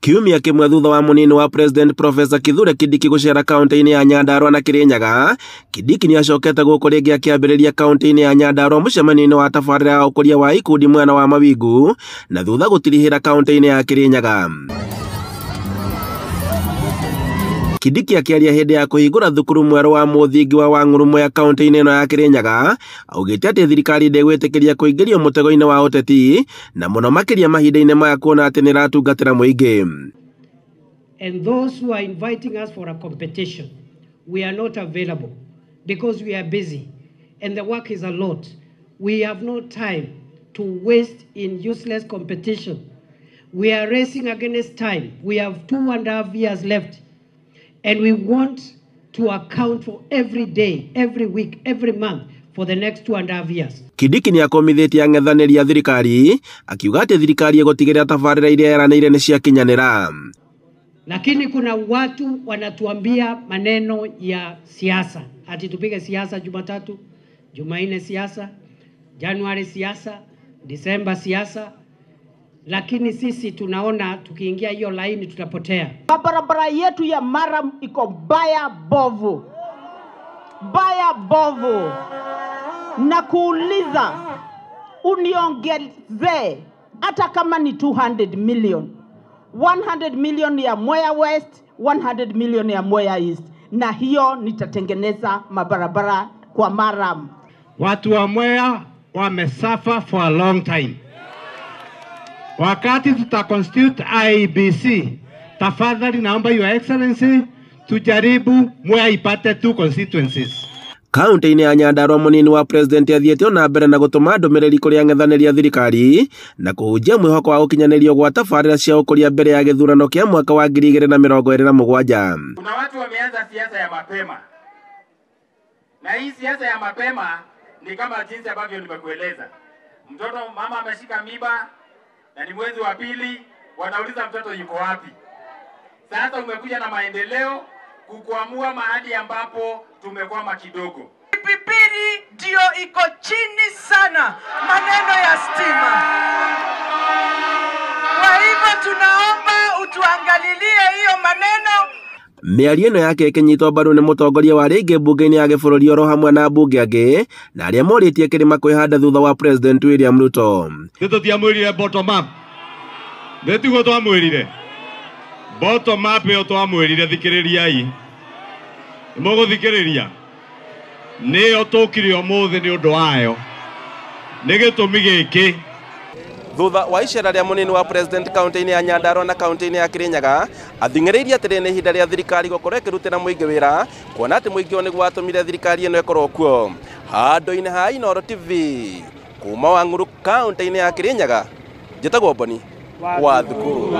Kiumia kĩmwe thutha wa mũnini wa President Professor Kithure Kindiki gũcera kaunti-inĩ ya Nyandarua na Kirinyaga, Kindiki nĩacokete gũkũ rĩngĩ akĩambĩrĩria kaunti-inĩ ya Nyandarua mũcemanio-inĩ wa tabarĩra ya ũkũria wa ikundi mwena wa Mawingu na thutha gũtirihĩra kaunti-inĩ ya Kirinyaga. Kindiki akĩaria hĩndĩ ya kũhingũra thukuru mwerũ wa mũthingi wa Wang'ũrũ ya kaunti-inĩ ĩno ya Kirinyaga, augĩte atĩ thirikari ndĩgwĩtĩkĩria kũingĩrio mũtego-inĩ wa ũteti na mũno makĩria mahinda-inĩ maya kuona atĩ nĩĩratungatĩra mũingĩ. And those who are inviting us for a competition, we are not available because we are busy and the work is a lot. We have no time to waste in useless competition. We are racing against time. We have 2.5 years left. And we want to account for every day, every week, every month for the next 2.5 years. Kindiki nĩakomithĩtie ang'ethanĩri a thirikari akiuga atĩ thirikari ĩgũtigĩrĩra tabarĩra iria yeranĩire nĩciakinyanĩra. Lakini kuna watu wanatuambia maneno ya siasa, ati tupige siasa Jumatatu, Jumanne siasa, Januari siasa, Disemba siasa. Lakini sisi tunaona tukiingia hiyo laini tutapotea. Barabara yetu ya Maram iko baya bovu. Baya bovu. Na kuuliza uniongezee hata kama ni 200 million. 100 million ya Mwea West, 100 million ya Mwea East. Na hiyo nitatengeneza mabarabara kwa Maram. Watu wa Mwea wamesuffer for a long time. Wakati tuta constitute IEBC, tafadhali naomba Your Excellency tujaribu Mwea ipate 2 constituencies. Kaunti-inĩ ya Nyandarua mũnini wa President athiĩte ona mbere na gũtũma ndũmĩrĩri kũrĩ ang'ethanĩri a thirikari na kũhunjia mwĩhoko wa gũkinyanĩrio gwa tabarĩra cia ũkũria mbere ya gĩthurano kĩa mwaka wa 2027. Kuna watu wameanza siasa ya mapema, na hii siasa ya mapema ni kama jinsi ambavyo nimekueleza. Mtoto mama ameshika mimba na ni mwezi wa pili, wanauliza mtoto yuko wapi. Sasa umekuja na maendeleo kukuamua mahali ambapo tumekwama kidogo. Pipiri ndio iko chini sana maneno ya stima. Kwa hivyo tunaomba utuangalilie hiyo maneno. Mĩario ĩno yake ĩkĩnyitwo mbaru nĩ mũtongoria wa rĩngĩ mbunge-inĩ ya gĩbũrũri oro hamwe na mbunge angĩ na arĩa morĩtie kĩrĩma kwĩhanda thutha wa President William Ruto. Tũtiamwĩrire bottom up. Nĩtiguo twamwĩrire. Bottom up ĩyo twamwĩrire, thikĩrĩriai. Nĩmũgũthikĩrĩria. Nĩyo tũkire ũmũthĩ nĩ ũndũ wayo. Nĩ gĩtũmi gĩkĩ. Thutha wa icera rĩa mũnini wa President kaunti-inĩ ya Nyandarua na kaunti-inĩ ya Kirinyaga, athing'ĩrĩirie atĩrĩ nĩ ihinda rĩa thirikari gũkorwo ĩkĩrutĩra mũingĩ wĩra, kuona atĩ mũingĩ ũyũ nĩguo watũmire thirikari ĩno ĩkorwo kuo. Handũ-inĩ ha Inooro TV, kuma Wang'ũrũ kaunti-inĩ ya Kirinyaga, njĩtagwo Boni wa Thukuru.